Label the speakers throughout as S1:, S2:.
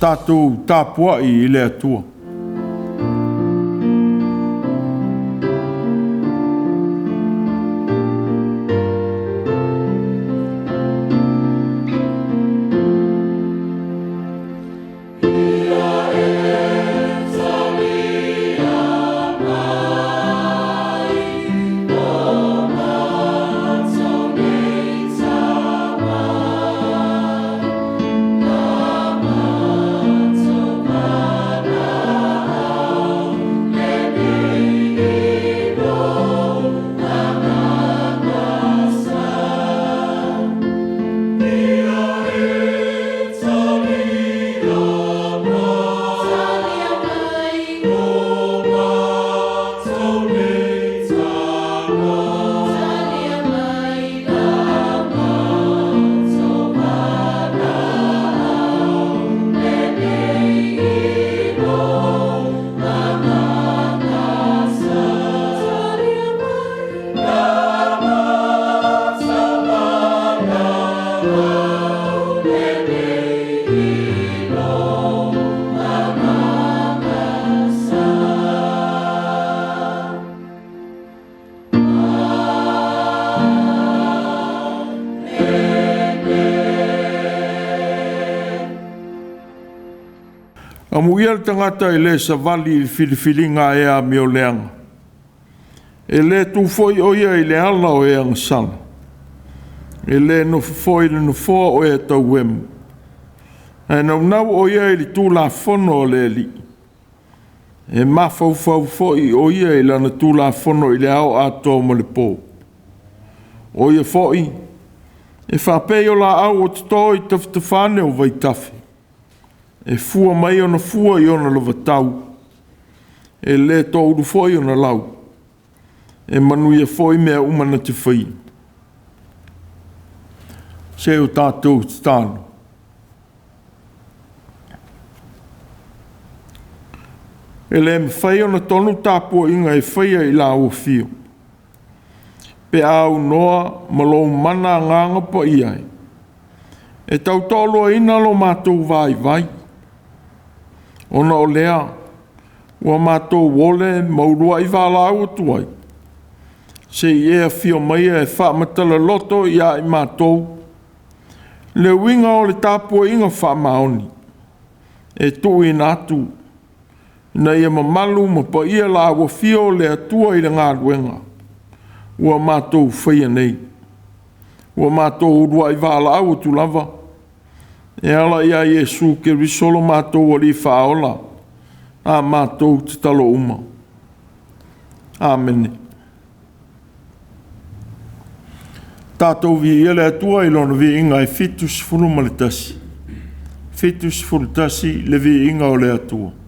S1: Tatou tapuai i le Atua. Amuia le tagata e le savali i le filifiliga a e amioleaga, e le tu foi o ia i le ala o e agasala, e le nofo foi i le nofoa o e tauemu, ae naunau o ia i le Tulafono a le Alii, e mafaufau foi o ia i lana Tulafono i le ao atoa ma le po. O ia foi e faapei o laau ua toto i tafatafa ane o vaitafe, e fua mai ona fua i ona lava tau, e le toulu foi ona lau, e manuia foi mea uma na te faia. Se o tatou tatalo. E le mafai ona tonu tapuaiga e faia i lau afio pe a aunoa ma lou mana Agaga Paia e, e tautoaluaina lo matou vaivai. Ona o lea, ua matou ole ma uluai valaau atu ai, se i e afio maia e faamatala loto ia i matou le uiga o le tapuaiga faamaoni e tuuina atu ina ia mamalu ma paia lau afio o le Atua i le galuega ua matou faia nei. Ua matou uluai valaau atu lava e ala ia Iesu Keriso lo matou Alii Faaola, a matou tatalo uma. Amene. Tatou viia le Atua i Lona viiga e 71, 71 le viiga o le Atua.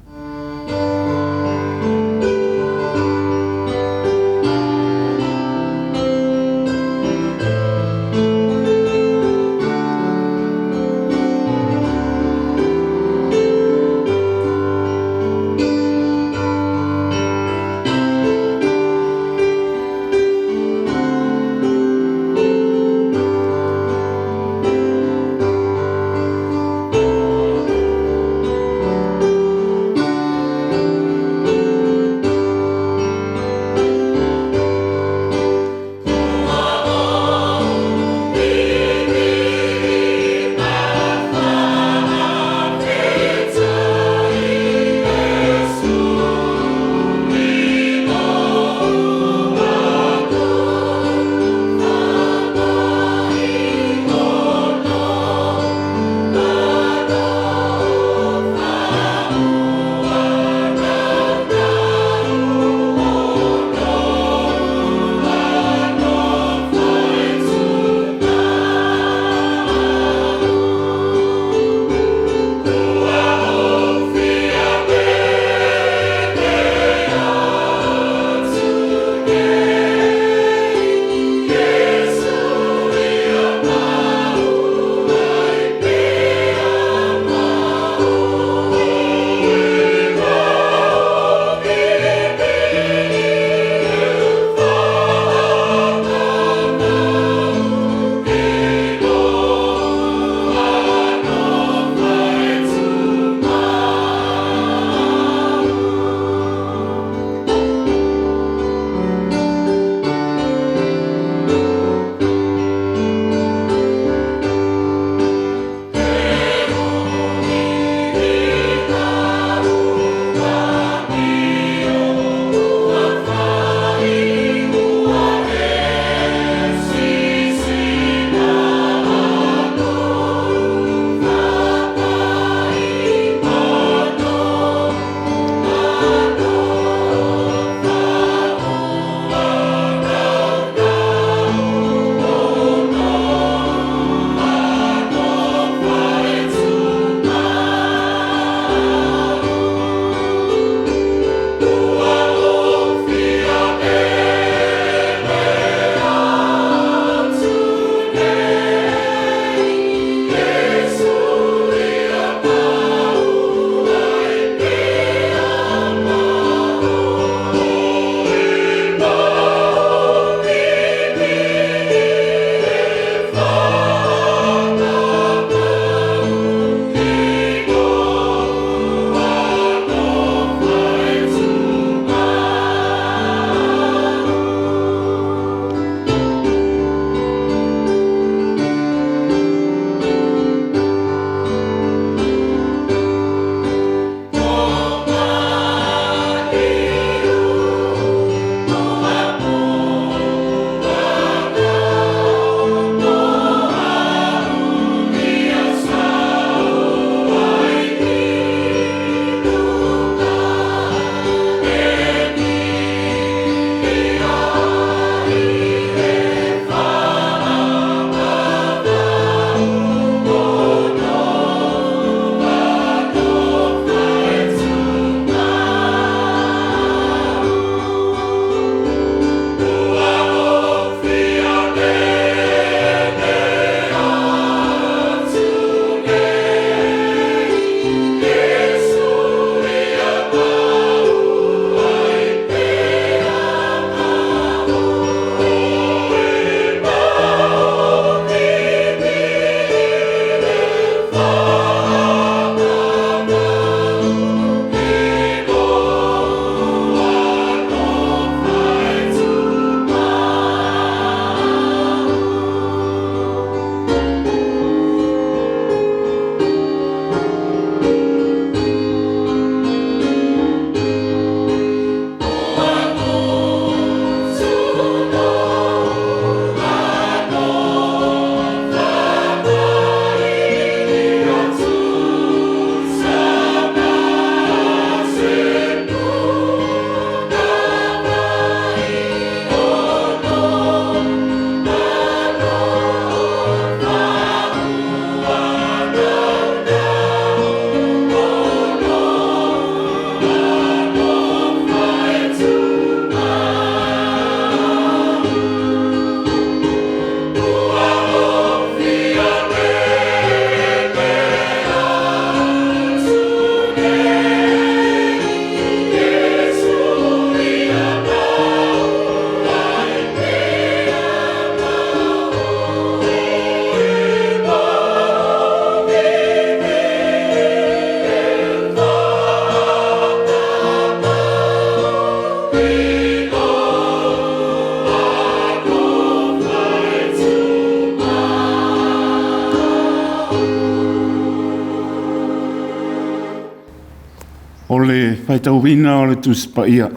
S2: le faitauina o le Tusi Paia.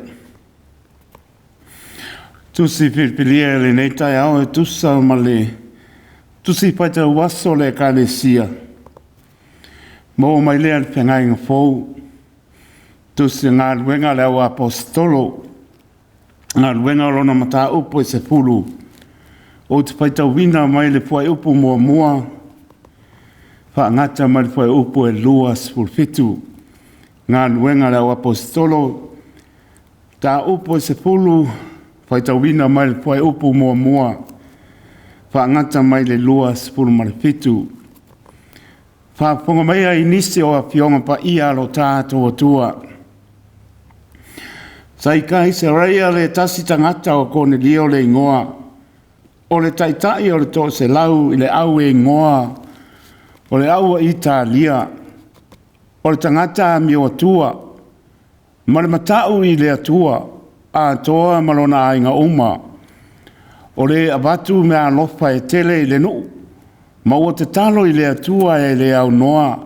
S2: Tusi filifilia i lenei taeao e tusa ma le Tusi Faitauaso o le Ekalesia, maua mai lea i le Feagaiga Fou, Tusi o Galuega a le Au Aposetolo, Galuega o lona mataupu e 10, ou te faitauina mai le fuaiupu 1 faagata mai le fuaiupu e 27. Galuega a le Au Aposetolo, mataupu e 10, faitauina mai le fuaiupu 1 faagata mai le 27. Faafofoga maia i nisi o Afioga Paia a lo tatou Atua. Sa i Kaisareia le tasi tagata o Konelio le igoa, o le taitai o le toaselau i le au e igoa o le au a Italia, o le tagata amioatua ma le matau i le Atua, atoa ma lona aiga uma. O le avatu meaalofa e tele i le nuu, ma ua tatalo i le Atua e le aunoa.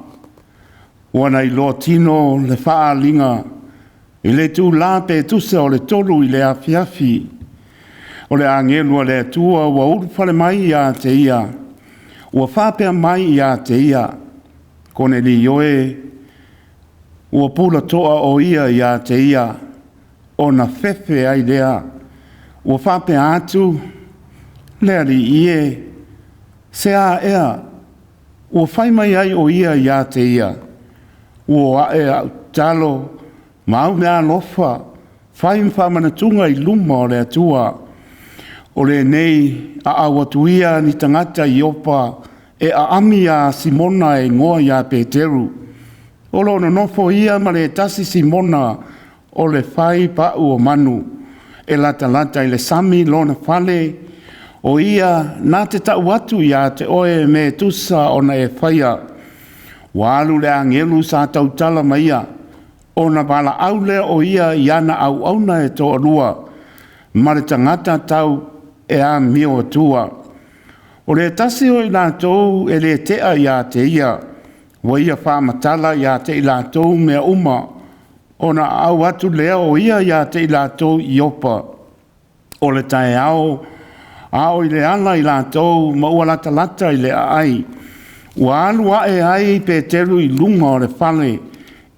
S2: Ua na iloa tino le faaaliga i le itula pe tusa o le 3 i le afiafi. O le agelu a le Atua ua ulufale mai ia te ia, ua faapea mai ia te ia, Konelio e, ua pulatoa o ia ia te ia, ona fefe ai lea. Ua faapea atu, le Alii e, se a ea, ua fai mai ai o ia ia te ia, ua ae au tatalo ma au meaalofa, fai ma faamanatuga i luma o le Atua. O lenei aau atu ia ni tagata i Iopa e aami ia Simona e igoa ia Peteru. O lo o nonofo ia ma le tasi Simona o le fai pau o manu, e latalata i le sami lona fale, o ia na te tau atu ia te oe me tusa ona e faia. Ua alu le agelu sa tautala mai ia, ona valaau lea o ia i ana auauna e toalua, ma le tagata tau e amio atua. O le tasi o i latou e le tea ia te ia, ua ia faamatala ia te i latou mea uma, ona aau atu lea o ia ia te i latou i Iopa. O le taeao, a o i le ala i latou ma ua latalata i le aai, ua alu ae ai Peteru i luga o le fale,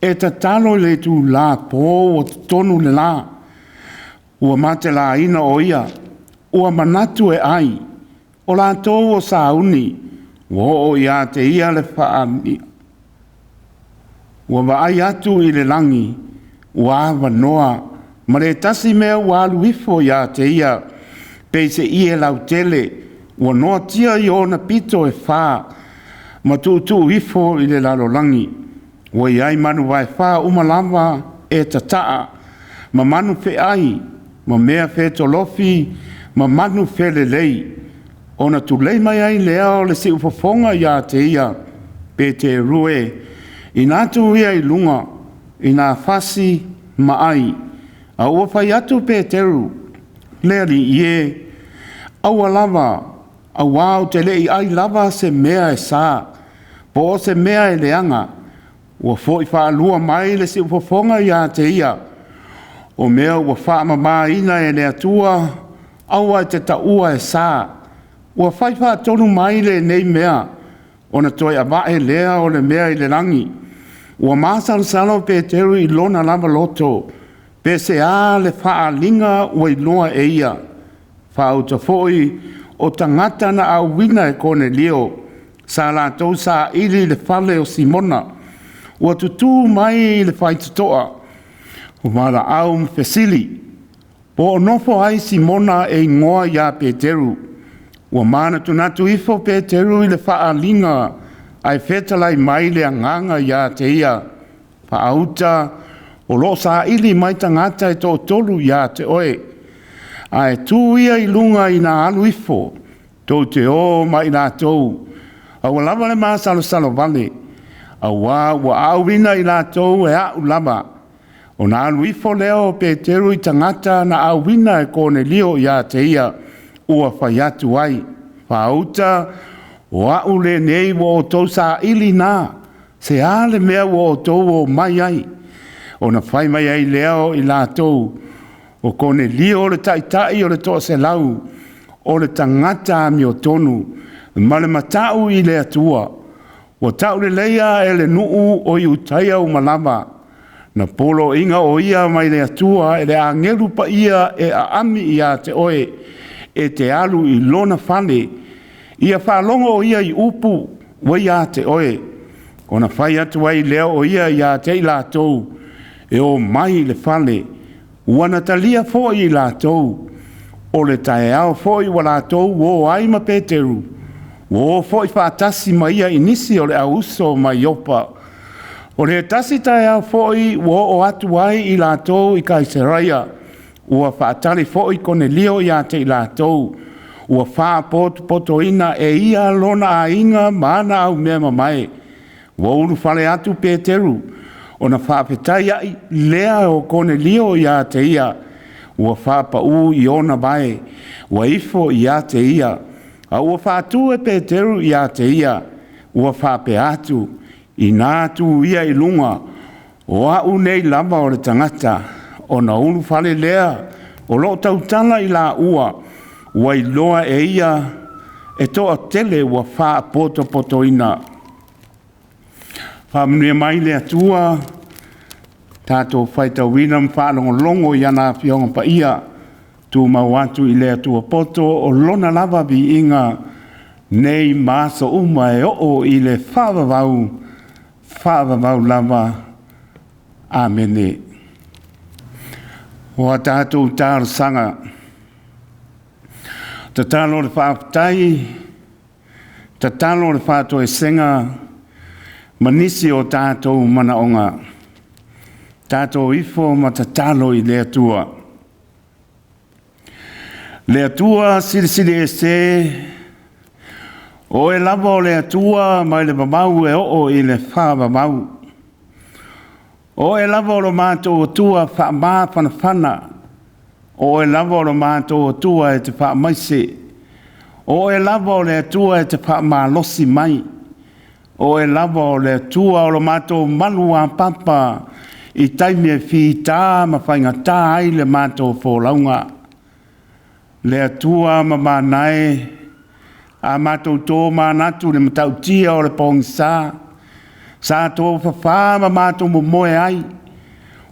S2: e tatalo i le itula po ua totonu le la. Ua matelaina o ia, ua manatu e ai, o latou o sauni, ua oo ia te ia le faaali. Ua vaai atu i le lagi, ua avanoa, ma le tasi mea ua alu ifo ia te ia, pei se ie lautele, ua noatia i ona pito e fa, ma tuutuu ifo i le lalolagi. Ua iai manu vaefa uma lava e tataa, ma manu feai, ma mea fetolofi, ma manu felelei. Ona tulei mai ai lea o le siufofoga ia te ia, Peteru e, ina atu ia i luga, ina fasi ma ai. A ua fai atu Peteru, le Alii e, aua lava, auā ou te le i ai lava se mea e sa, po o se mea e leaga. Ua foi faalua mai le siufofoga ia te ia, o mea ua faamamaina e le Atua, aua e te taua e sa. Ua fai faatonu mai lenei mea, ona toe avae lea o le mea i le lagi. Ua masalosalo Peteru i lona lava loto, pe se a le faaaliga ua iloa e ia. Faauta foi o tagata na auina e Konelio, sa latou saili i le fale o Simona. Ua tutū mai i le faitotoa, o valaau ma fesili, po o nofo ai Simona e igoa ia Peteru. Ua manatunatu ifo Peteru i le faaaliga, ae fetalai mai le agaga ia te ia. Faauta, o lo o saili mai tagata e toatolu ia te oe. Ae tu ia i luga ina alu ifo, tou te o ma i latou. Aua lava le masalosalo vale, auā ua auina i latou e a'u lava. Ona alu ifo lea o Peteru i tagata na auina e Konelio ia te ia, ua fai atu ai, Faauta, o a'u lenei ua outou saili na, se a le mea ua outou o mai ai? Ona fai mai ai lea o i latou, O Konelio le taitai o le 100, o le tagata amiotonu, ma le matau i le Atua, ua tauleleia e le nuu o Iutaia uma lava. Na poloaiina o ia mai le Atua e le agelu paia e aami ia te oe, e te alu i lona fale, ia faalogo o ia i upu ua ia te oe. Ona fai atu ai lea o ia ia te i latou e o mai i le fale, ua na talia foi i latou. O le taeao foi ua latou o ai ma Peteru, ua o foi faatasi ma ia i nisi o le au uso mai Iopa. O le tasi taeao foi ua oo atu ai i latou i Kaisareia, ua faatali foi Konelio ia te i latou, ua faapotopotoina e ia lona aiga ma ana aumea mamae. Ua ulufale atu Peteru, ona faafetai ai lea o Konelio ia te ia, ua faapaū i ona vae, ua ifo ia te ia, a ua faatu e Peteru ia te ia, ua faapea atu, Inā tu ia i luga, o a'u nei lava o le tagata. Ona ulufale lea o loo tautala i laua, ua iloa e ia e toatele ua faapotopotoina. Faamanuia mai le Atua, tatou faitauina ma faalogologo i ana Afioga Paia, tumau atu i le Atua poto o Lona lava viiga, nei ma aso uma e oo i le faavavau, faavavau lava. Amene. O a tatou talosaga, tatalo o le faafetai, tatalo o le faatoesega, ma nisi o tatou manaoga. Tatou ifo ma tatalo i le Atua. Le Atua Silisili Ese, o Oe lava o le Atua mai le vavau e oo i le faavavau. O Oe lava o lo matou Atua faamafanafana, o Oe lava o lo matou Atua e te faamaise, o Oe lava o le Atua e te faamalosi mai, o Oe lava o le Atua o lo matou malu apapa i taimi e fita ma faigata ai le matou folauga. Le Atua mamana e, a matou tomanatu i le matautia o le pogisa, sa tofafa ma matou momoe ai,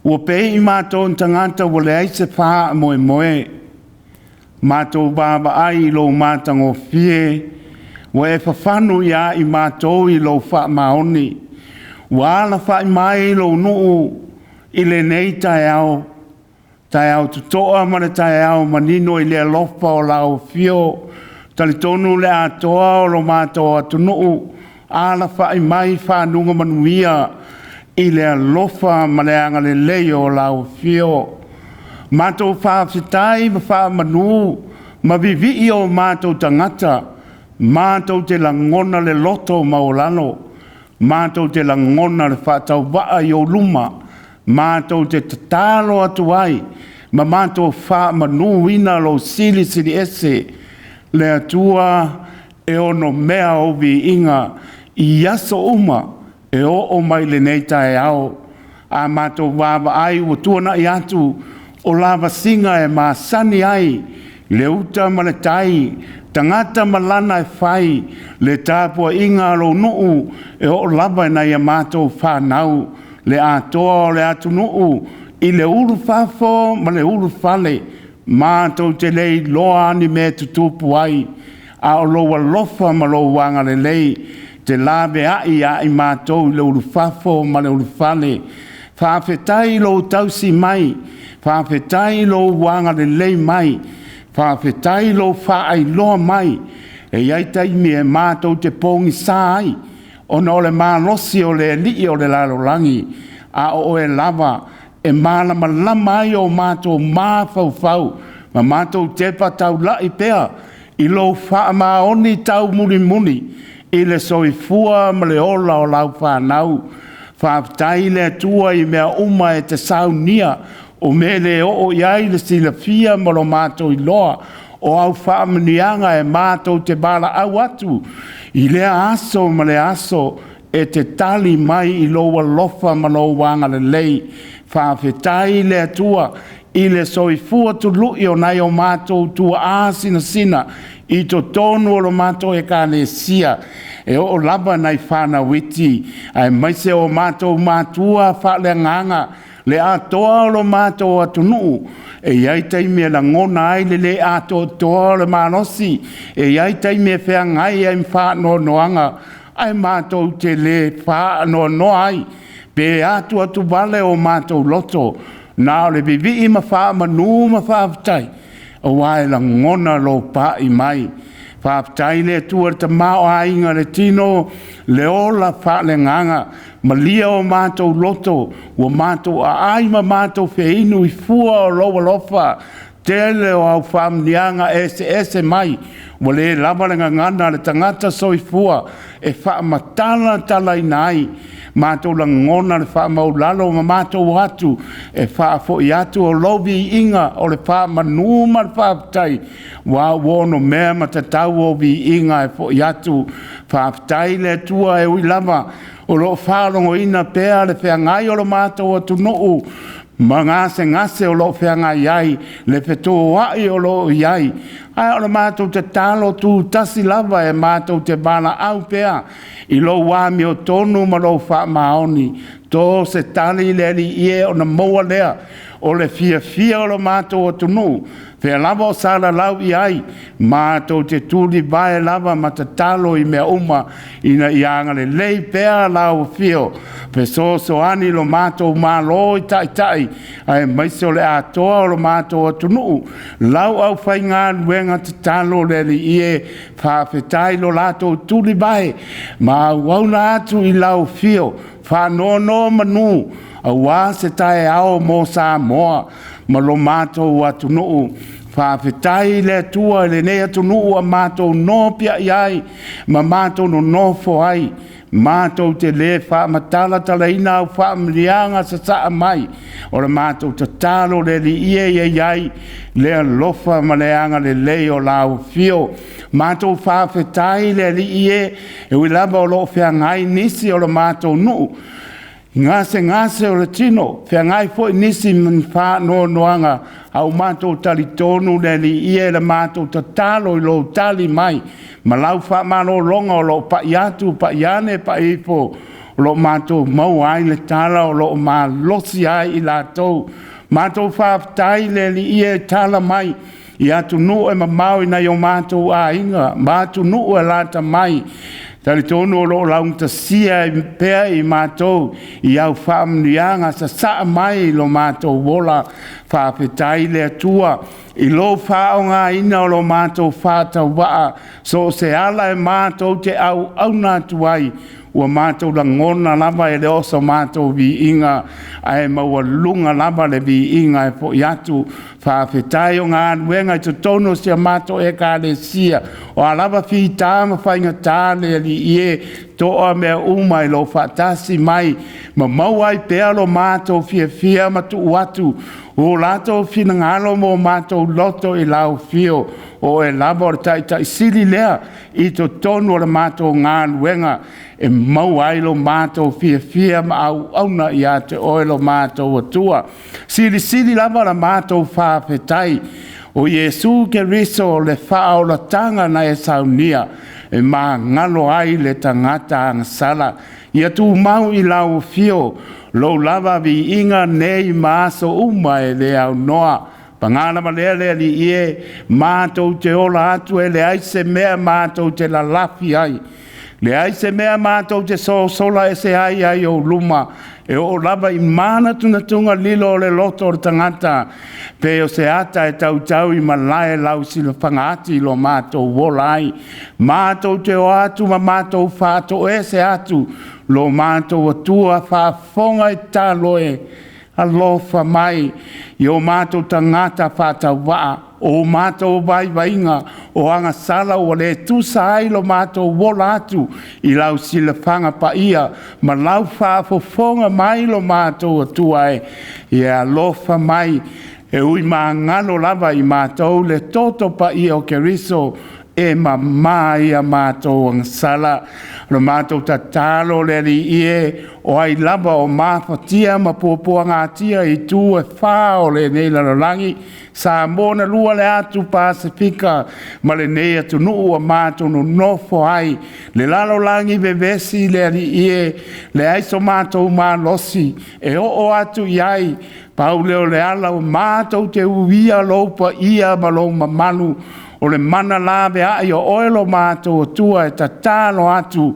S2: ua pei matou o tagata ua leai se faamoemoe. Matou vaavaai i lou matagofie, ua e fafanu ia i matou i lou faamaoni, ua alafai mai lou nuu i lenei taeao, taeao totoa ma le taeao manino i le alofa o lau afio. Talitonu le atoa o lo matou atunuu, alafai mai fanuga manuia i le alofa ma le agalelei o lau afio. Matou faafetai ma faamanu ma vivii o matou tagata, matou te lagona le loto maualalo, matou te lagona le faatauvaa i ou luma, matou te tatalo atu ai ma matou faamanuina lou silisili ese, le Atua e ono mea ou viiga i aso uma e oo mai lenei taeao. A matou vaavaai ua tuanai atu o lavasiga e masani ai le uta ma le tai, tagata ma lana e fai, le tapuaiga a lou nuu e oo lava i nai a matou fanau, le atoa o le atunuu i le ulufafo ma le ulufale, matou te le iloa ni mea e tutupu ai, a o lou alofa ma lou agalelei te laveai ia i matou i le ulufafo ma le ulufale. Faafetai i lou tausi mai, faafetai i lou agalelei mai, faafetai i lou faailoa mai. E i ai taimi e matou te pogisa ai, ona o le malosi o le alii o le lalolagi, a o oe lava e malamalama ai o matou mafaufau ma matou tepa taulai pea i lou faamaoni taumulimuli i le soifua ma le ola o lau fanau. Faafetai i le Atua i mea uma e te saunia, o mea e le oo i ai le silafia ma lo matou iloa, o au faamanuiaga e matou te valaau atu i lea aso ma lea aso, e te tali mai i lou alofa ma lou agalelei. Faafetai i le Atua i le soifua tului o nai o matou tuaa sinasina i totonu o lo matou ekalesia e oo lava nai fanau iti aemaise o matou matua faaleagaga le atoa o lo matou atunuu. E i ai taimi e lagona ai le le atoatoa o le malosi, e i ai taimi e feagai ai ma faanoanoaga, ae matou te le faanoanoa ai pe atuatuvale o matou loto, na o le vivii ma faamanu ma faafetai, aua e lagona lou pai mai. Faafetai i le Atua i le tamaoaiga o le tino, le ola faaleagaga, malia o matou loto, ua matou aai ma matou feinu i fua o lou alofa, tele o au faamanuiaga eseese mai, ua le lava le gagana a le tagata soifua e faamatalatalaina ai. Matou lagona le faamaualalo ma matou o atu e faafoi atu o lou viiga o le faamanu ma le faafetai, aua ua onomea ma tatau ou viiga e foi atu. Faafetai i le Atua e ui lava o lo o faalogoina pea le feagai o lo matou atunuu ma gasegase o lo o feagai ai, le fetoai o lo o i ai, ae o le matou tatalo tutasi lava e matou te valaau pea i lou amiotonu ma lou faamaoni. To se tali le Alii e ona maua lea o le fiafia o lo matou atunuu, fea lava o salalau i ai, matou te tulivae lava ma tatalo i mea uma ina ia agalelei pea lau afio, fesoasoani i lo matou Malo i taitai aemaise o le atoa o lo matou atunuu, lau aufaigaluega tatalo le Alii e, faafetai lo latou tulivae ma auauna atu i lau afio faanonomanu aua se taeao mo Samoa ma lo matou atunuu. Faafetai i le Atua i lenei atunuu ua matou nopiai ai ma matou nonofo ai, matou te le faamatalatalaina au faamanuiaga sasaa mai. O le matou tatalo le Alii e ia i ai le alofa ma le agalelei o lau afio. Matou faafetai i le Alii e, e ui lava o lo o feagai nisi o le matou nuu i gasegase o le tino, feagai foi nisi ma ni faanoanoaga, a ua matou talitonu le Alii e i le matou tatalo i lou tali mai ma lau faamalologa o lo o pai atu, pai ane, pai ifo, o lo o matou maua ai le tala o lo o malosi ai i latou. Matou faafetai i le Alii e tala mai i atunuu e mamao i nai o matou aiga ma atunuu e alaata mai. Talitonu o lo o laugatasia pea i matou i au faamanuiaga sasaa mai i lo matou ola. Faafetai i le Atua i lou faaaogaina o lo matou faatauvaa, so o se ala e matou te auauna atu ai, ua matou lagona lava e le o so matou viiga, ae maualuga lava le viiga e foi atu. Faafetai o galuega i totonu o si a matou ekalesia, o a lava fita ma faigata le Alii e, toa mea uma i lou faatasi mai, ma maua ai pea lo matou fiafia ma tuu atu o latou finagalo ma o matou loto i lau afio. O oe lava o le Taitai Sili lea i totonu o le matou galuega e maua ai lo matou fiafia ma auauna ia te oe lo matou Atua. Silisili lava la matou faafetai o Iesu Keriso o le faaolataga na e saunia e magalo ai le tagata agasala. Ia tumau i lau afio lou lava viiga nei ma aso uma e le aunoa. Paga lava lea le Alii e, matou te ola atu e leai se mea matou te lalafi ai, leai se mea matou te sosola ese ai ai ou luma, e oo lava i manatunatuga lilo o le loto o le tagata, pe o se ata e tautau i malae lau silafaga ati i lo matou ola ai. Matou te o atu ma matou faatoese atu lo matou Atua faafofoga i tatalo e, alofa mai i o matou tagata faatauvaa, o matou vaivaiga, o agasala ua le tusa ai lo matou ola atu i lau silafaga paia ma lau faafofoga mai lo matou Atua e, ia alofa mai e ui magalo lava i matou le toto paia o Keriso. E mamā ai a matou agasala. O le matou tatalo le Alii e, o ai lava o mafatia ma puapuagatia i itu e fā o lenei lalolagi, Samoa na lua le atu Pasefika ma lenei atunuu ua matou nonofo ai, le lalolagi vevesi le Alii e, leai so matou malosi e oo atu i ai, pau lea o le ala ua matou te uia lou paia ma lou mamalu, o le mana laveai o oe lo matou Atua e tatalo atu,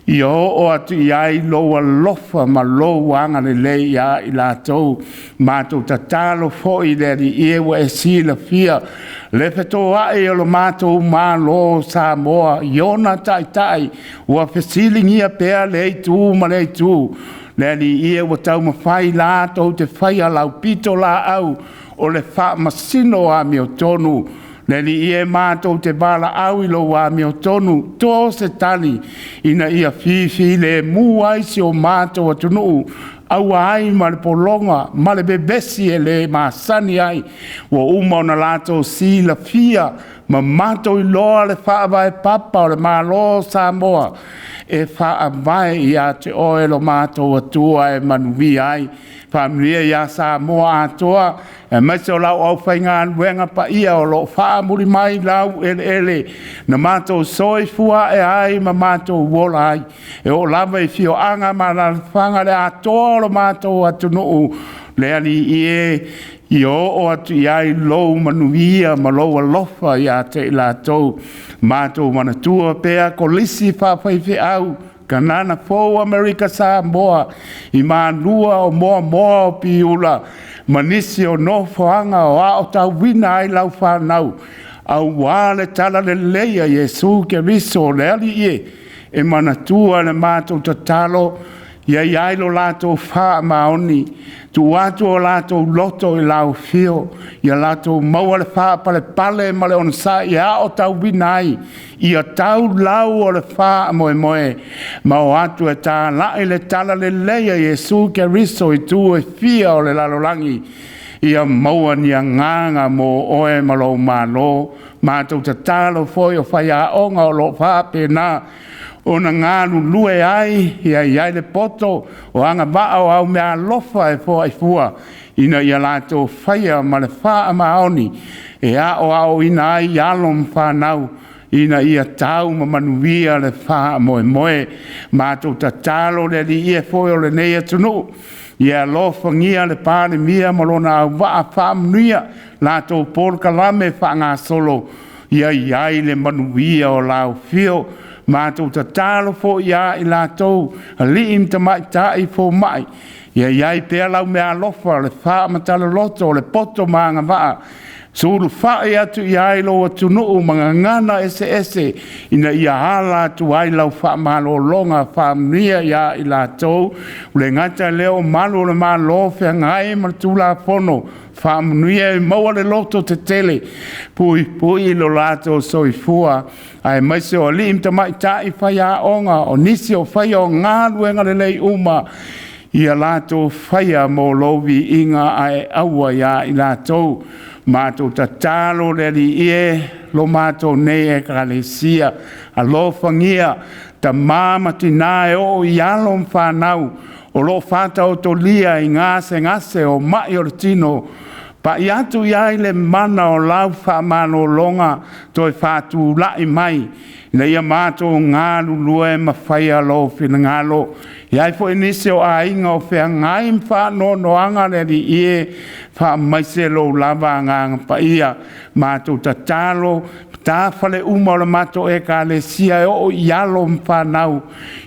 S2: ia oo atu i ai lou alofa ma lou agalelei ia i latou. Matou tatalo foi le Alii e, ua e silafia le fetoai o le matou Malo o Samoa i ona taitai ua fesiligia pea lea itu ma lea itu. Le Alii e, ua taumafai latou te faia lau pitolaau o le faamasino amiotonu. Le Alii e, matou te valaau i lou amiotonu, to se tali ina ia fifilemu ai si o matou atunuu, aua ai ma le pologa ma le vevesi e le masani ai. Ua uma ona latou silafia ma matou iloa le faavae papa o le Malo o Samoa e faavae ia te oe lo matou Atua e manuia ai. Faamanuia ia Samoa atoa, aemaise o lau aufaigaluega paia o lo o faamuli mai laueleele na matou soifua ae ai ma matou ola ai, e oo lava i afioaga ma alaalafaga le atoa o lo matou atunuu. Le Alii e, ia oo atu i ai lou manuia ma lou alofa ia te i latou. Matou manatua pea kolisi faafaifeau Kanana Fou Amerika Samoa i Malua o Moamoa o Piula ma nisi o nofoaga o aotauina ai lau fanau aua le talalelei a Iesu Keriso o le Alii e, e manatua le matou tatalo ia i ai lo latou faamaoni, tuu atu o latou loto i lau afio, ia latou maua le faapalepale ma le onosai e aotauina ai, ia tau lau o le faamoemoe, ma o atu e talai le talalelei a Iesu Keriso i itu e fia o le lalolagi, ia maua ni agaga mo oe ma lou Malo. Matou tatalo foi o faiaoga o lo o faapena ona galulue ai, ia i ai le poto o agavaa o au meaalofa e foai fua, ina ia latou faia ma le faamaoni e aoaoina ai alo ma fanau ina ia tau ma manuia le faamoemoe. Matou tatalo le Alii e foi o lenei atunuu, ia alofagia le Palemia ma lona auvaa, faamanuia latou polokalame faagasolo, ia i ai le manuia o lau afio. Matou tatalo foi ia i latou, alii ma tamaitai fomai, ia i ai pea lau meaalofa, le faamatalaloto o le poto ma agavaa, sulufai atu i ai lou atunuu ma gagana eseese ina ia ala atu ai lau faamalologa faamanuia ia i latou. Ua le gata i lea o malu o le Malo feagai ma le Tulafono, faamanuia e maua le loto tetele, puipui lo latou soifua, aemaise o alii ma tamaitai faiaoga, o nisi o faia o galuega lelei uma, ia latou faia mo lou viiga ae aua ia i latou. Matou tatalo le Alii e, lo matou nei Ekalesia, alofagia tama ma tina e oo i alo ma fanau o lo o faataotolia i gasegase o mai o le tino, pai atu i ai le mana o lau faamalologa toe faatulai mai, ina ia matou galulue ma faia lou finagalo. E i ai foi nisi o aiga o feagai ma faanoanoaga le Alii e, faamaise lou lava Agaga Paia. Matou tatalo matafale uma o le matou Ekalesia e oo i alo ma fanau,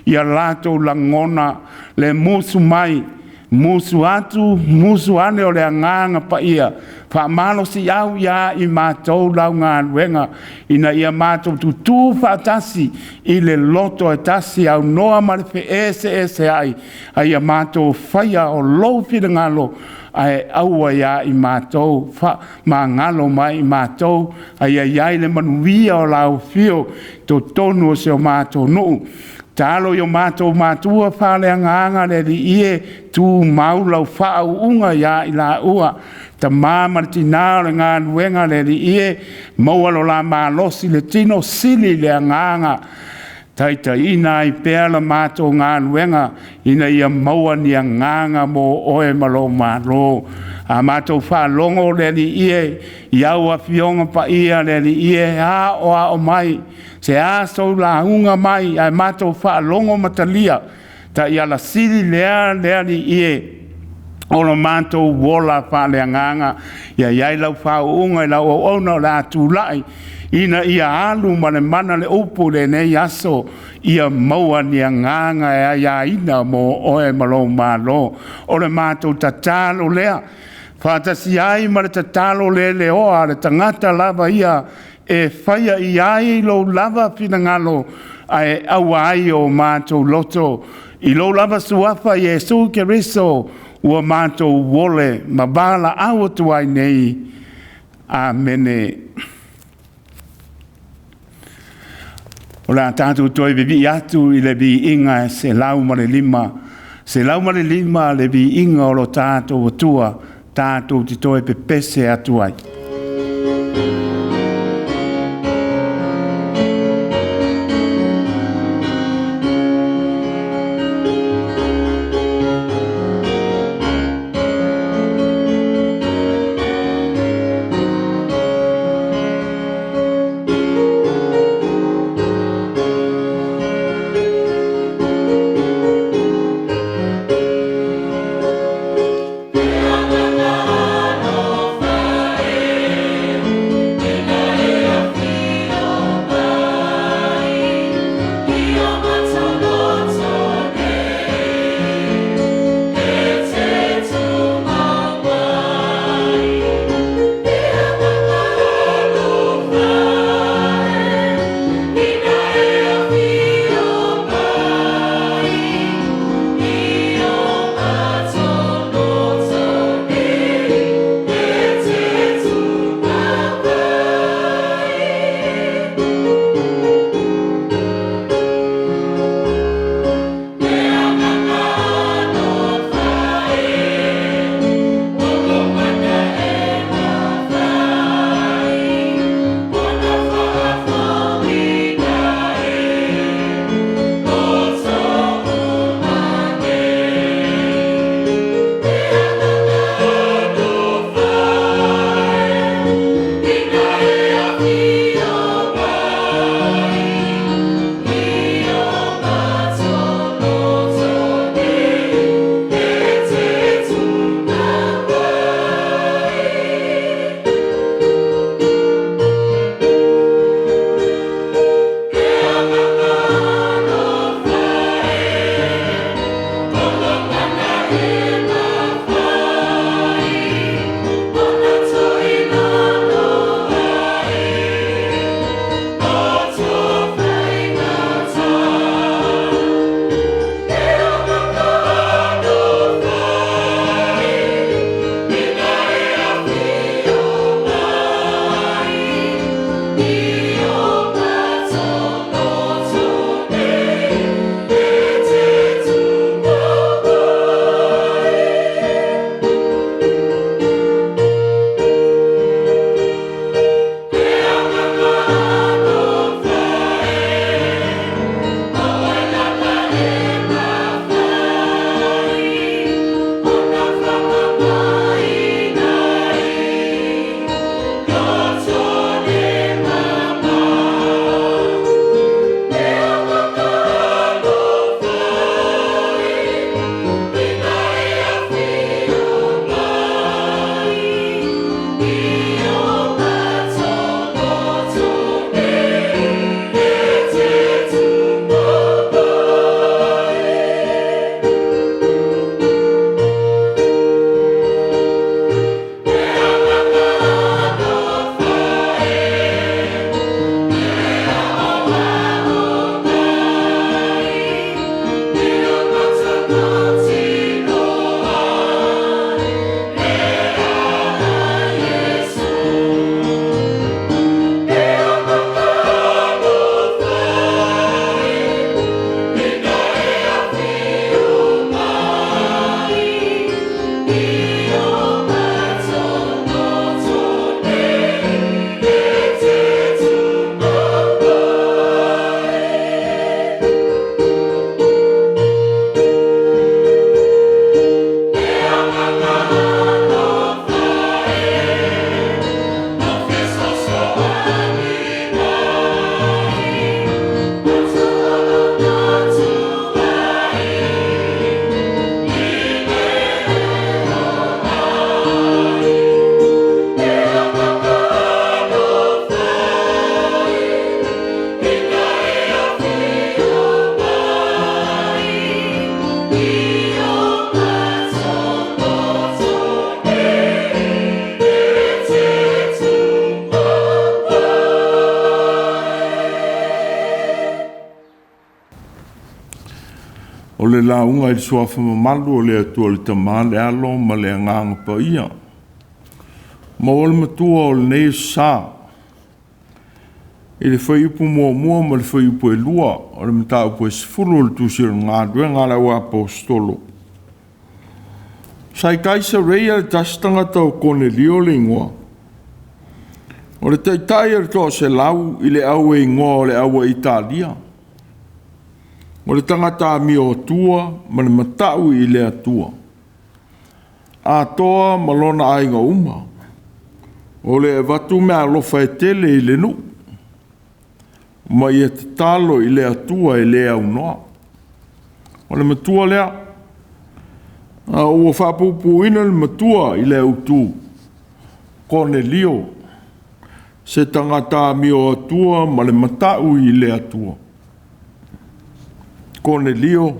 S2: ia latou lagona le musu mai, musu atu, musu ane o le Agaga Paia, faamalosiau ia i matou lau galuega, ina ia matou tutu faatasi i le loto e tasi, aunoa ma le feeseeseai, a ia matou faia o lou finagalo, ae aua ia i matou, faamagalo mai i matou, a ia i ai le manuia o lau afio i totonu o si o matou nuu. Tatalo i o matou matua faaleagaga le Alii e, tumau lau faauuga ia i laua. Tama ma le tinā o le galuega le Alii e, maua lo la malosi le tino, sili le agaga, taitaiina ai pea la matou galuega, ina ia maua ni agaga mo oe ma lou Malo. A matou faalogo le Alii e i au afioga paia le Alii e, aoao mai, se a sou lauga mai ae matou faalogo ma talia, taiala sili lea le Alii e, o lo matou ola faaleagaga. Ia i ai lau faauuga i lau auauna o le a tulai ina ia alu ma le mana le upu i lenei aso, ia maua ni agaga e aiaina mo oe ma lou Malo. O le matou tatalo lea, faatasi ai ma le tatalo leleoa a le tagata lava ia e faia i ai lou lava finagalo ae aua ai o matou loto. I lou lava suafa Iesu Keriso ua matou ole ma valaau atu ai nei. Amene. O le a tatou toe vivii atu i le viiga e 105. 105 le viiga o lo tatou Atua, tatou te toe pepese atu ai.
S1: O le lauga i le suafa mamalu o le Atua le Tama, le Alo ma le Agaga Paia. Maua le matua o lenei aso sa i le fuaiupu 1 ma le fuaiupu 2 o le mataupu e 10 o le Tusi o le Galuega a le Auaposeitolo. Sa i Kaisareia le tasi tagata o Konelio le igoa, o le taitai o le toaselau i le au e igoa o le au a Italia. O le tagata amio atua ma le matau i le Atua, atoa ma lona aiga uma, o le avatu meaalofa e tele i le nuu, ma ia tatalo i le Atua e le aunoa. O le matua lea, a ua faapuupuuina le matua i le autu, Konelio, se tagata amio atua ma le matau i le Atua. Konelio,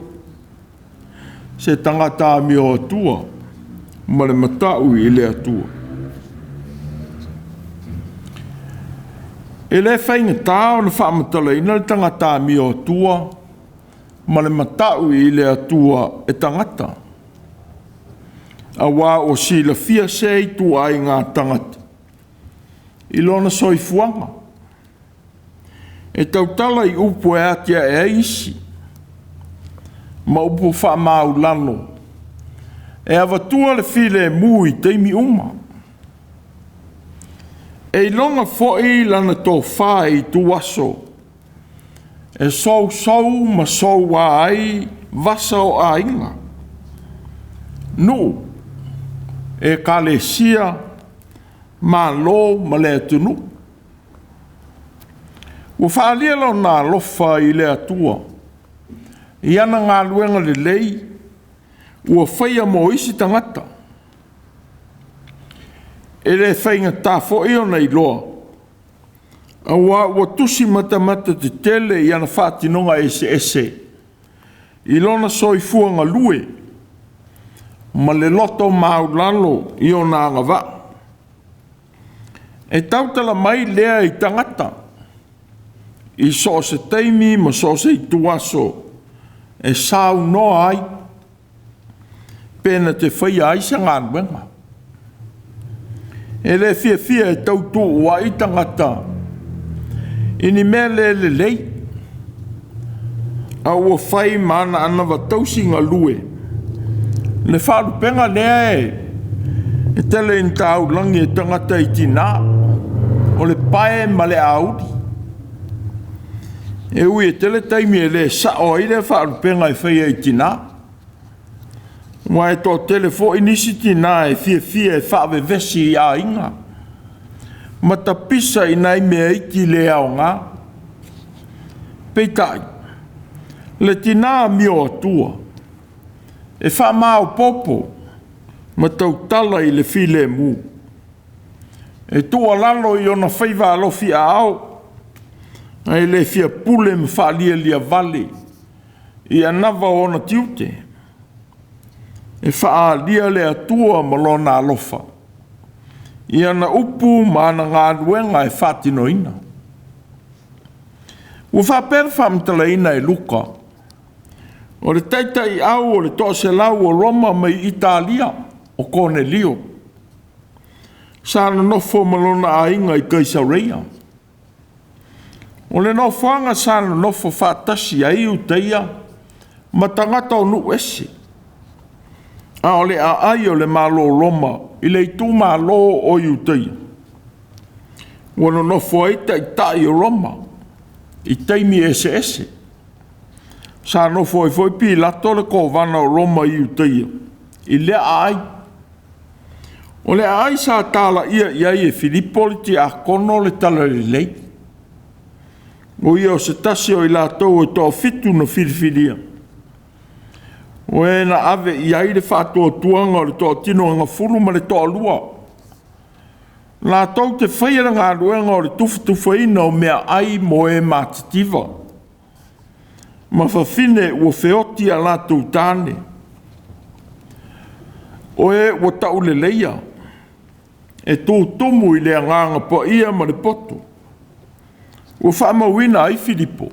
S1: se tagata amio atua ma le matau i le Atua. E le faigata ona faamatalaina le tagata amio atua ma le matau i le Atua e tagata, aua ua silafia se ituaiga tagata i lona soifuaga. E tautala i upu e atiae ai isi, ma upu faamaulalo e avatua le filemu i taimi uma. E iloga foi lana tofa i ituaso e sousou ma soua ai vasa o aiga, nuu, ekalesia, malo ma le atunuu. Ua faaalia lona alofa i le Atua i ana galuega lelei ua faia mo isi tagata. E le faigata foi ona iloa, aua ua tusi matamata tetele i ana faatinoga eseese i lona soifua galue ma le loto maulalo i ona agavaa. E tautala mai lea i tagata i so o se taimi ma so o se ituaso e saunoa ai pe na te faia ai se galuega. E le fiafia e tautuua'i tagata i ni mea le lelei, a ua fai ma ana anava tausi galue le faalupega lea e tele ina taulagi e tagata i tinā, o le pae ma le auli. E ui e tele taimi e le sa'o ai lea faalupega e faia i tinā, aua e toatele foi nisi tinā e fiafia e faavevesi i aiga ma tapisa i nai mea iti le aoga. Peitai, le tinā amio atua e faamaopoopo ma tautala i le filemu, e tuualalo i ona faiva alofi aao, ae le fia pule ma faalialia vale i anava o ona tiute. E faaalia le Atua ma lona alofa i ana upu ma ana galuega e faatinoina. Ua faapea le faamatalaina e Luka, o le taitaiau o le toaselau o Roma mai Italia, o Konelio, sa nonofo ma lona aiga i Kaisareia. O le nofoaga sa nonofo faatasi ai Iutaia ma tagata o nuu ese, a o le aai o le Malo o Roma i le itumalo o Iutaia, ua nonofo ai taitai o Roma i taimi eseese. Sa nofo ai foi Pilato le kovana o Roma i Iutaia i lea aai. O le aai sa talaia i ai e Filipo le tiakono le talalelei. O ia o se tasi o i latou e toafitu na filifilia, o e na ave i ai le faatuatuaga o le toatino agafulu ma le toalua, latou te faia le galuega o le tufatufaina o meaai mo e matitiva, ma fafine ua feoti a latou tane, o e ua tauleleia, e tutumu i le agaga paia ma le poto. Ua faamauina ai Filipo.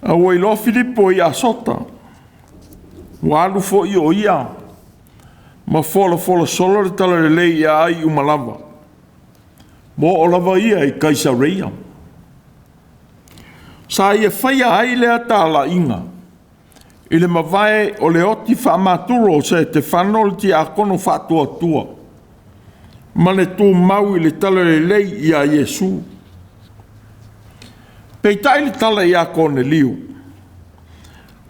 S1: A ua iloa Filipo i Asota, Ua alu foi o ia ma folafola solo le talalelei i aai uma lava, ma oo lava ia i Kaisareia. Sa ia faia ai lea talaiga i le mavae o le oti faamaturo o Setefano le tiakono faatuatua ma le tumau i le talalelei ia Iesu. Peitai le tala ia Konelio,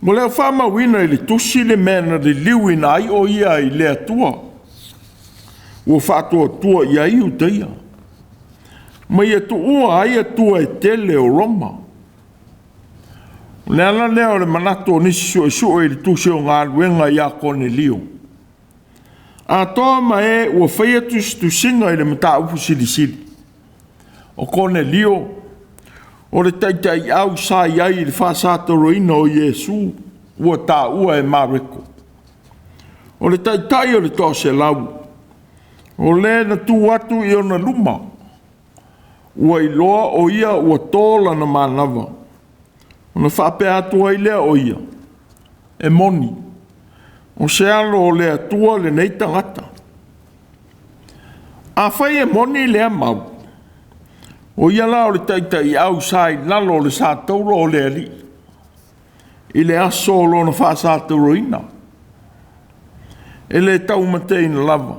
S1: ua le o faamauina i le tusi le mea na liliuina ai o ia i le Atua ua faatuatua i ai Iutaia, ma ia tuua ai atua e tele o Roma. O le ala lea o le manatu o nisi suesue i le tusi o galuega ia Konelio, atoa ma e ua faia tusitusiga i le mataupu silisili. O Konelio o le taitaiau sa i ai i le faasatoloina o Iesu ua taua e Mareko. O le taitai o le toaselau, o le na tu atu i ona luma, ua iloa o ia ua to lana manava, ona faapea atu ai lea o ia, e moni, o se alo o le Atua lenei tagata. Afai e moni lea mau, o ia la o le taitaiau sa i lalo o le satauro o le alii i le aso o lona faasatauroina, e le taumateina lava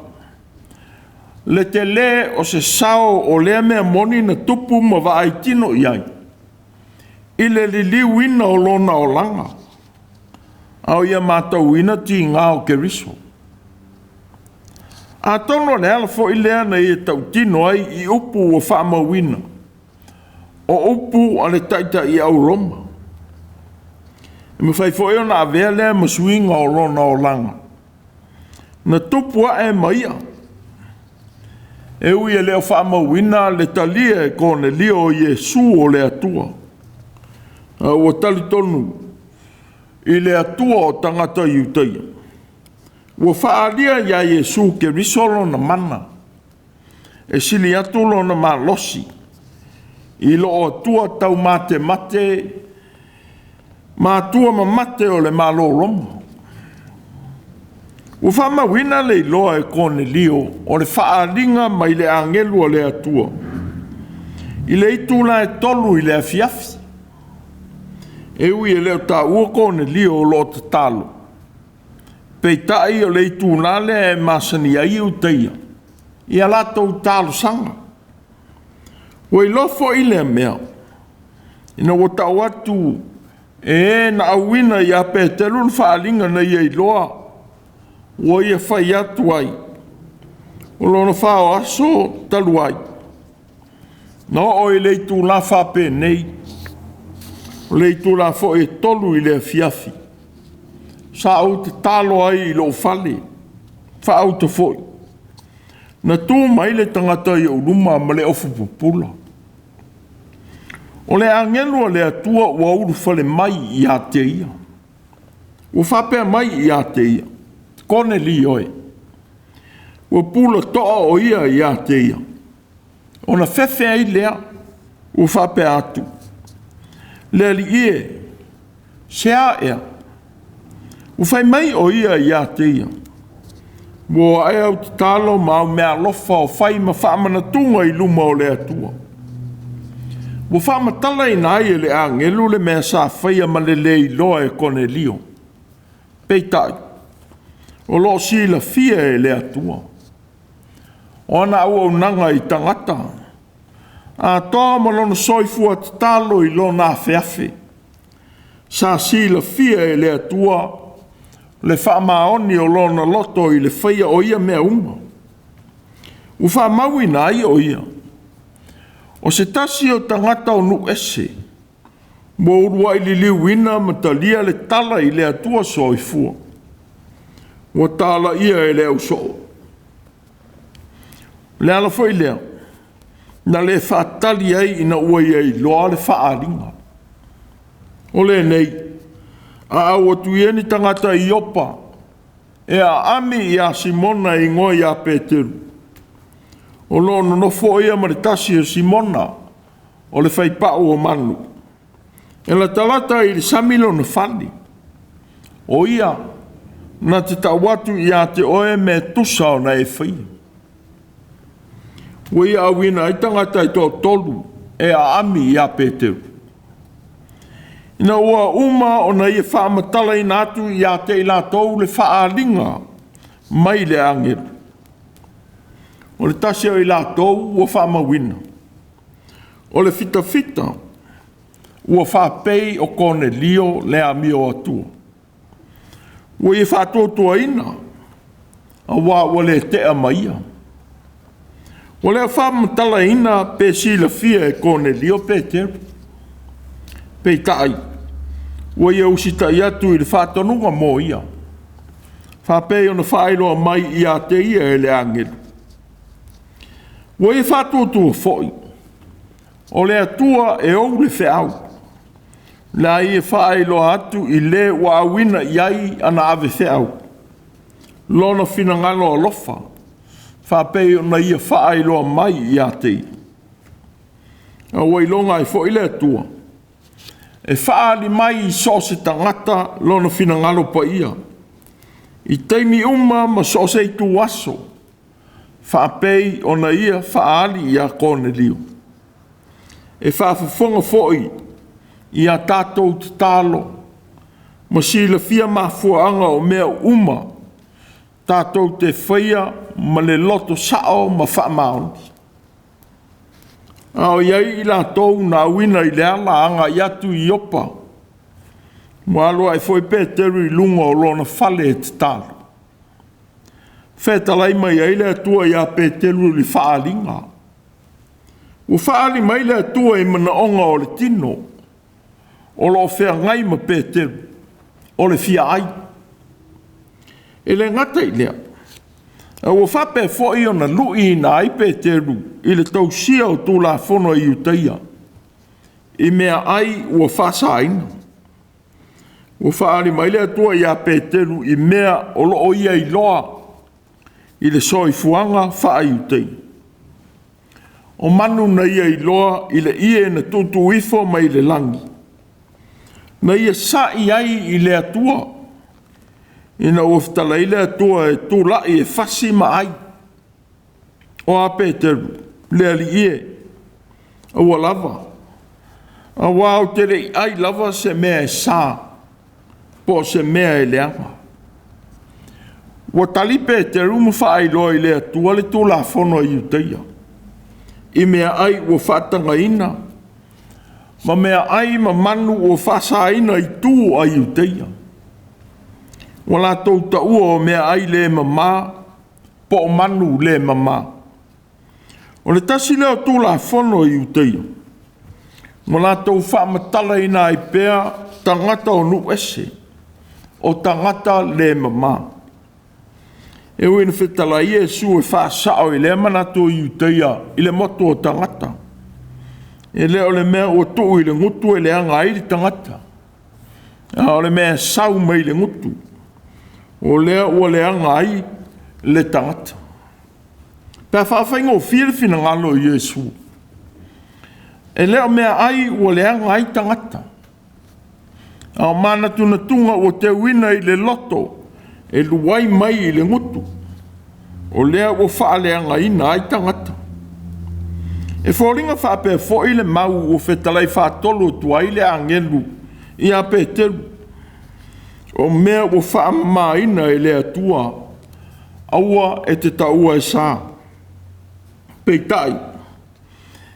S1: le tele o se sao o lea mea moni na tupu ma vaai tino i ai i le liliuina o lona olaga, a o ia matauina tiga o Keriso. Atonu o le ala foi lea na ia tautino ai i upu ua faamauina, o upu a le taitai au Roma. E mafai foi ona avea lea ma suiga o lona olaga na tupu ae ma ia, e ui e le o faamauina le talia e Konelio o Iesu o le Atua, a ua talitonu i le Atua o tagata Iutaia, ua faaalia ia Iesu Keriso lona mana, e sili atu lona malosi i loo Atua taumatemate ma atua mamate o le Malo Roma. Ua faamauina le iloa e Konelio o le faaaliga mai le agelu a le Atua i le itula e 3 i le afiafi. E ui e le o taua Konelio o lo o tatalo, peitai o le itula lea e masani ai Iutaia i a latou talosaga. Ua iloa foi lea mea ina ua tau atu e e na auina ia Peteru le faaaliga na ia iloa ua ia fai atu ai o lona fao aso talu ai. Na oo i le itula faapenei, o le itula foi e 3 i le afiafi, sa ou tatalo ai i lou fale, faauta foi. Na tu mai le tagata i ou luma ma le ofu pupula. O le agelu a le Atua ua ulufale mai ia te ia. Ua faapea mai ia te ia, Konelio e, ua pula toa o ia ia te ia. Ona fefe ai lea, ua faapea atu, le alii e, se a ea? Ua fai mai o ia ia te ia, ua ae au tatalo ma au meaalofa o fai ma faamanatuga i luma o le Atua. Ua faamatalaina ai e le agelu le mea sa faia ma le le iloa e Konelio. Peitai, o lo o silafia e le Atua o ana auaunaga i tagata, atoa ma lona soifua tatalo i lona afeafe. Sa silafia e le Atua le faamaoni o lona loto i le faia o ia mea uma. Ua faamauina ai o ia, o se tasi o tagata o nuu ese, ua uluai liliuina ma talia le tala i le Atua soifua, ua talaia e le ausoo. O le ala foi lea na le faatali ai ina ua ia iloa le faaaliga. O lenei, a au atu ia ni tagata i Iopa e aami ia Simona e igoa ia Peteru, o lo o nonofo ia ma le tasi o Simona o le faipau o manu, e latalata i le sami lona fale. O ia Na te tau atu ia te oe mea tusa ona e faia. Ua ia auina ai tagata e toatolu e aami iā Peteru. Ina ua uma ona ia faamatalaina atu ia te i latou le faaaliga mai le agelu, o le tasi o i latou ua faamauina, o le fitafita ua faapei o Konelio le amio atua. Ua ia faatuatuaina, auā ua le tea ma ia. Ua le faamatalaina pe silafia e Konelio Peteru. Peitai, ua ia usitai atu i le faatonuga mo ia, faapei ona faailoa mai ia te ia e le agelu. Ua ia faatuatua foi, o le Atua e ou le feau, o le a ia faailoa atu i le ua auina i ai ana avefeau, lona finagalo alofa, faapei ona ia faailoa mai ia te ia. A ua iloga ai foi le Atua, e faaali mai i so o se tagata lona finagalo paia, i taimi uma ma so o se ituaso, faapei ona ia faaali ia Konelio. E faafofoga foi i a tatou tatalo ma silafia mafuaaga o mea uma tatou te faia ma le loto sao ma faamaoni. A o i ai i latou na auina i le ala agai atu i Iopa, ua alu ae foi Peteru i luga o lona fale e tatalo. Fetalai mai ai le Atua ia Peteru i le faaaliga. Ua faaali mai le Atua i manaoga o le tino o lo o feagai ma Peteru, o le fia ai. E le gata i lea, a ua faapea foi ona luiina ai Peteru i le tausia o Tulafono a Iutaia, i meaai ua faasaina. Ua faaali mai le Atua ia Peteru i mea o lo o ia iloa i le soifuaga faa-Iutaia. O manu na ia iloa i le ie na tuutuu ifo mai le lagi, na ia sa'i ai i le Atua, ina ua fetalai le Atua e tulai e fasi ma ai. O a Peteru, le Alii e, aua lava, auā ou te le i ai lava se mea e sa po o se mea e leaga. Ua tali Peteru ma faailoa i le Atua le Tulafono a Iutaia, i meaai ua faatagaina ma meaai ma manu ua faasaina i tu a Iutaia. Ua latou taua o meaai le mamā po o manu le mamā. O le tasi lea o Tulafono a Iutaia, ma latou faamatalaina ai pea tagata o nuu ese, o tagata le mamā. E ui ina fetalai Iesu e faasao i lea manatu o Iutaia i le motu o tagata. E le o le mea ua tuu i le gutu e leaga ai le tagata, a o le mea e sau mai le gutu, o lea ua leaga ai le tagata. Pe a faafaigofie le finagalo o Iesu, e le o meaai ua leaga ai tagata, a o manatunatuga ua teuina i le loto e luai mai i le gutu, o lea ua faaleagaina ai tagata. E foliga faapea foi le mau ua fetalai faatolu atu ai le agelu ia Peteru, o mea ua faamamaina e le Atua, aua e te taua e sa. Peitai,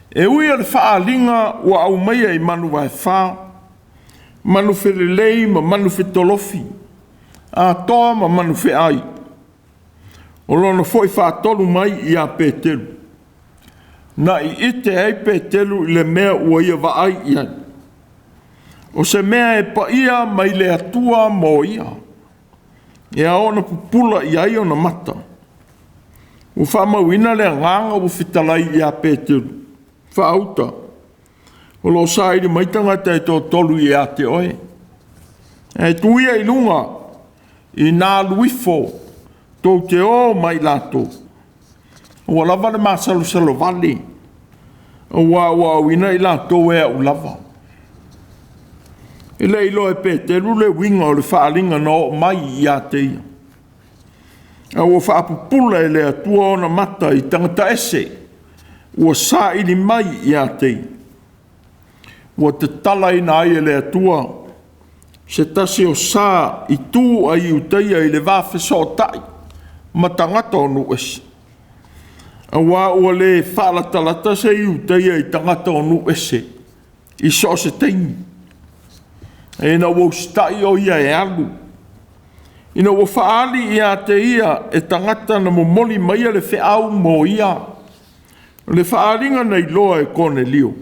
S1: e ui o le faaaliga ua aumaia i manuvaefa, manufelelei ma manufetolofi, atoa ma manufeai, o lona foi faatolu mai ia Peteru, na iite ai Peteru i le mea ua ia vaai i ai, o se mea e paia mai le Atua mo ia, e ao ona pupula i ai ona mata. Ua faamauina le agaga ua fetalai ia Peteru, faauta, o lo o saili mai tagata e toatolu ia te oe. Ae tuu ia i luga, ina alu ifo, tou te o ma i latou. Ua lava le masalosalo vale, auā ua auina i latou e au lava. E le iloa e Peteru le uiga o le faaaliga na oo mai ia te ia. A ua faapupula e le Atua ona mata i tagata ese ua saili mai ia te ia. Ua tatalaina ai e le Atua se tasi o sa i tu a Iutaia i le va fesootai ma tagata o nuu ese, auā ua le faalatalata se Iutaia i tagata o nuu ese i so o se taimi. Ina ua usitai o ia e alu, ina ua faaali ia te ia e tagata na momoli maia le feau mo ia, le faaaliga na iloa e Konelio,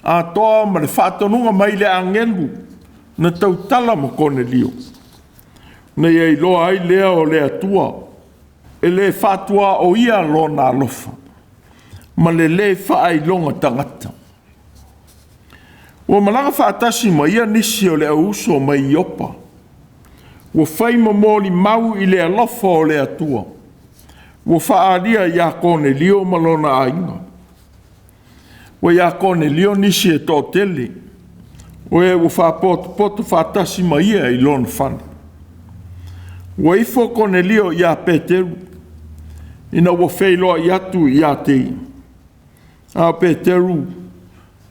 S1: atoa ma le faatonuga mai le agelu na tautala ma Konelio, na ia iloa ai lea o le Atua e le faatuaoia lona alofa ma le lē faailoga tagata. Ua malaga faatasi ma ia nisi o le auuso mai Iopa, ua fai ma molimau i le alofa o le Atua ua faaalia ia Konelio ma lona aiga. Ua ia Konelio nisi e toatele, o e ua faapotopoto faatasi ma ia i lona fale. Ua ifo Konelio ia Peteru, ina ua feiloai atu ia te ia. A o Peteru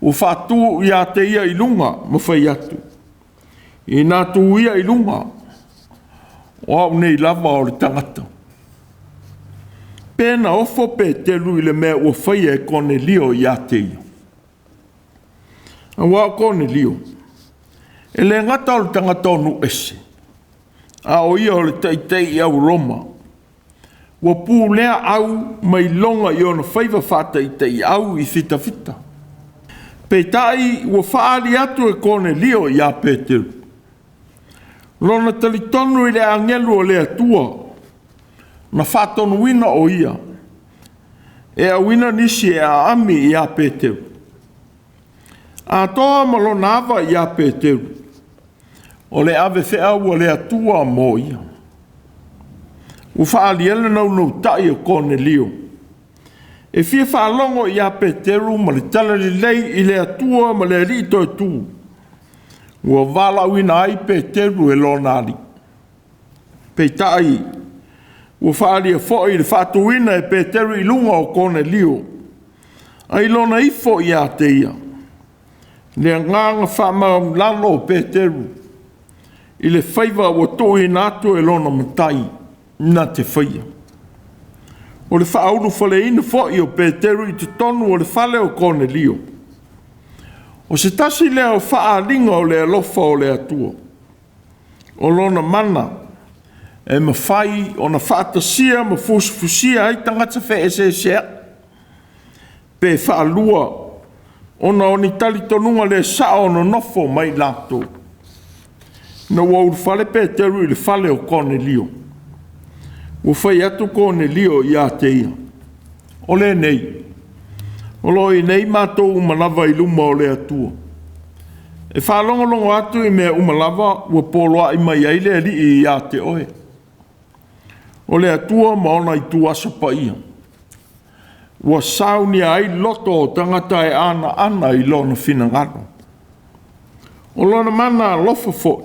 S1: ua faatu ia te ia i luga ma fai atu, Ina tu ia i luga, o au nei lava o le tagata. Pe na ofo Peteru i le mea ua faia e Konelio ia te ia. Aua o Konelio, e le gata o le tagata o nuu ese, a o ia o le taitai au Roma, ua pulea au ma iloga i ona faiva faataitaiau i fitafita. Peitai ua faaali atu e Konelio ia Peteru lona talitonu i le agelu o le Atua na faatonuina o ia e auina nisi e aami ia Peteru. Atoa ma lona ava ia Peteru, o le ave feau a le Atua mo ia. Ua faaalia le naunautai o Konelio e fia faalogo ia Peteru ma le talalelei i le Atua ma le Alii Toetū, ua valaauina ai Peteru e lona Alii. Peitai, ua faaalia foi le faatuina e Peteru i luga o Konelio, ai lona ifo ia te ia, le agaga faamaualalo o Peteru i le faiva ua tuuina atu e lona matai na te faia. O le faaulufaleina foi o Peteru i totonu o le fale o Konelio, o se tasi lea o faaaliga o le alofa o le Atua, o lona mana e mafai ona faatasia ma fusifusia ai tagata feeseeseai, pe faalua ona o ni talitonuga le sao nonofo mai latou. Ina ua ulufale Peteru i le fale o Konelio, ua fai atu Konelio ia te ia, O lenei, o lo o i nei matou uma lava i luma o le Atua, e faalogologo atu i mea uma lava ua poloai mai ai le Alii ia te oe. O le Atua ma ona ituaso paia, ua saunia ai loto o tagata e anaana i lona finagalo. O lona mana alofa foi,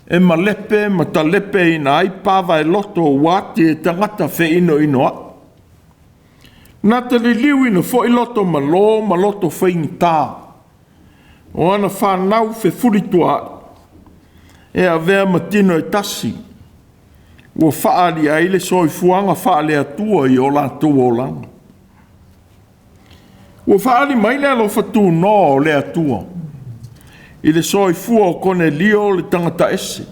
S1: e malepe ma talepeina ai pavaeloto ua ati e tagata feinoinoai. Na te liliuina foi loto malo ma loto faigata, o ana fanau fefulituaai, e avea ma tino e tasi, ua faaali ai le soifuaga faale-Atua i o latou olaga. Ua faaali mai le alofa tunoa o le Atua i le soifua o Konelio le tagata ese,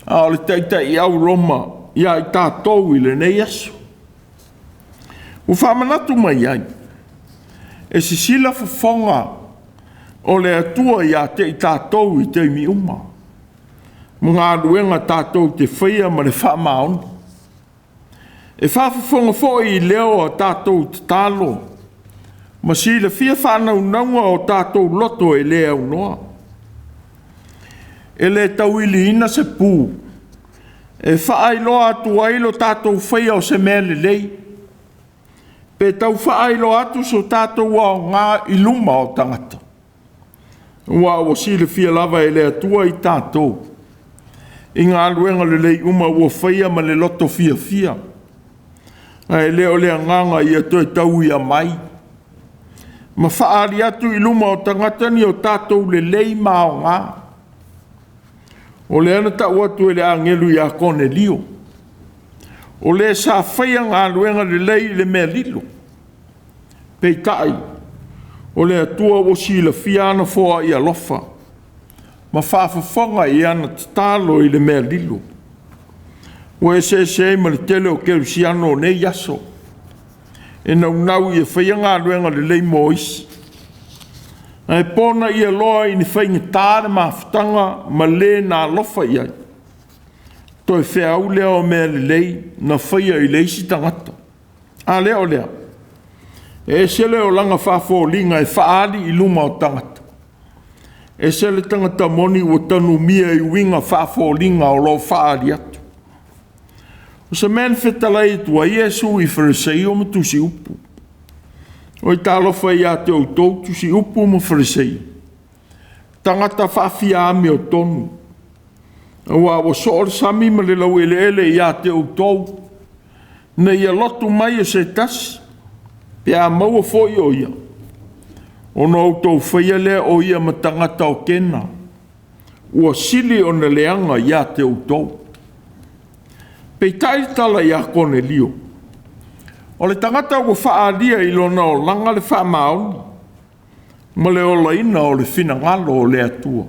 S1: a o le taitai au Roma ia i tatou i lenei aso. Ua faamanatu mai ai, e sisila fofoga o le Atua ia te i tatou i taimi uma, ma galuega tatou te faia ma le faamaoni. E faafofoga foi i leo o tatou tatalo, ma silafia faanaunauga o tatou loto e le aunoa. E le tauiliina se pu e faailoa atu ai lo tatou faia o se mea lelei, pe tau faailoa atu so tatou aoga i luma o tagata, aua ua silafia lava e le Atua i tatou. i galuega lelei uma ua faia ma le loto fiafia, ae le o le agaga ia toe tauia mai ma faaali atu i luma o tagata ni o tatou lelei ma aoga. O lea na tau atu e le agelu ia Konelio, o le sa faia galuega lelei i le mea lilo, peitai, o le Atua ua silafia ana foai alofa ma faafofoga i ana tatalo i le mea lilo. Ua eseese ai ma le tele o kerisiano o nei aso, e naunau ia faia galuega lelei mo isi, ae pona ia loa i ni faigata le mafutaga ma le na alofa i ai, toe feau lea o mea lelei na faia i le isi tagata. A lea o lea, e ese le olaga faafoliga e faaali i luma o tagata, ese le tagata moni ua tanumia i uiga faafoliga o lo o faaali atu. O se mea na fetalai atu ai Iesu i Fariseio ma Tusiupu. Oi talofa ia te outou Tusiupu ma Fariseio, tagata faafiaamiotonu, aua ua soo le sami ma le laueleele ia te outou, ina ia lotu mai e se tasi, pe a maua foi o ia, ona outou faia lea o ia ma tagata o Kena, ua sili ona leaga ia te outou. Peitai le tala ia Konelio, o le tagata ua faaalia i lona olaga le faamaoni ma le olaina o le finagalo o le Atua,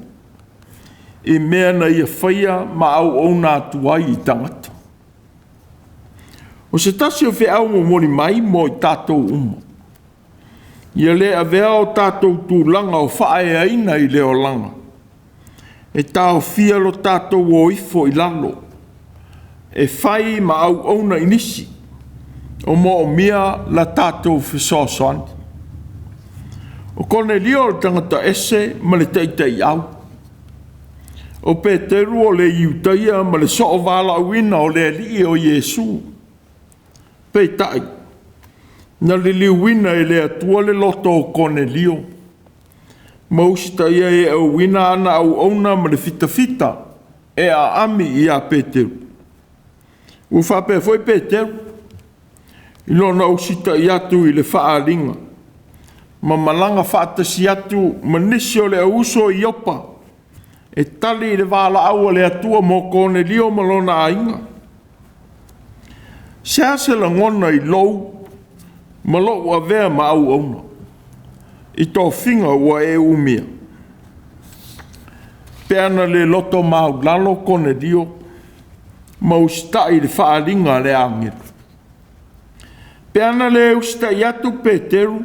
S1: i mea na ia faia ma auauna atu ai i tagata. O se tasi o feau momoli mai mo i tatou uma, ia le avea o tatou tulaga o faaeaina i le olaga, e taofia lo tatou o ifo i lalo, e fai ma auauna i nisi, o moomia la tatou fesoasoani. O Konelio o le tagata ese ma le taitaiau. O Peteru o le Iutaia ma le soovalaauina o le Alii o Iesu. Peitai, na liliuina e le Atua le loto o Konelio, ma usitaia e auina ana auauna ma le fitafita e aami ia Peteru. Ua faapea foi Peteru, i lona usitai atu i le faaaliga, ma malaga faatasi atu ma nisi o le auuso i Iopa, e tali i le valaau a le Atua mo Konelio ma lona aiga. Se a se lagona i lou ma lou avea ma auauna i tofiga ua e umia? Pe ana le loto maulalo Konelio ma usitai i le faaaliga a le agelu. Pe ana le usitai atu Peteru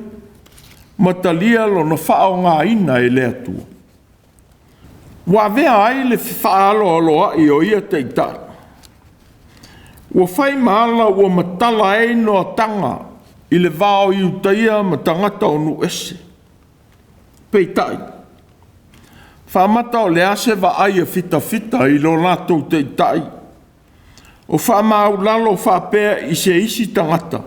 S1: ma talia lona faaaogaina e le Atua. Ua avea ai le fefaaloaloai o ia taitai. Ua fai ma ala ua matala ai noataga i le va o Iutaia ma tagata o nuu ese. Peitai, faamata o le a se vaai a fitafita i lo latou taitai, o faamaulalo faapea i se isi tagata,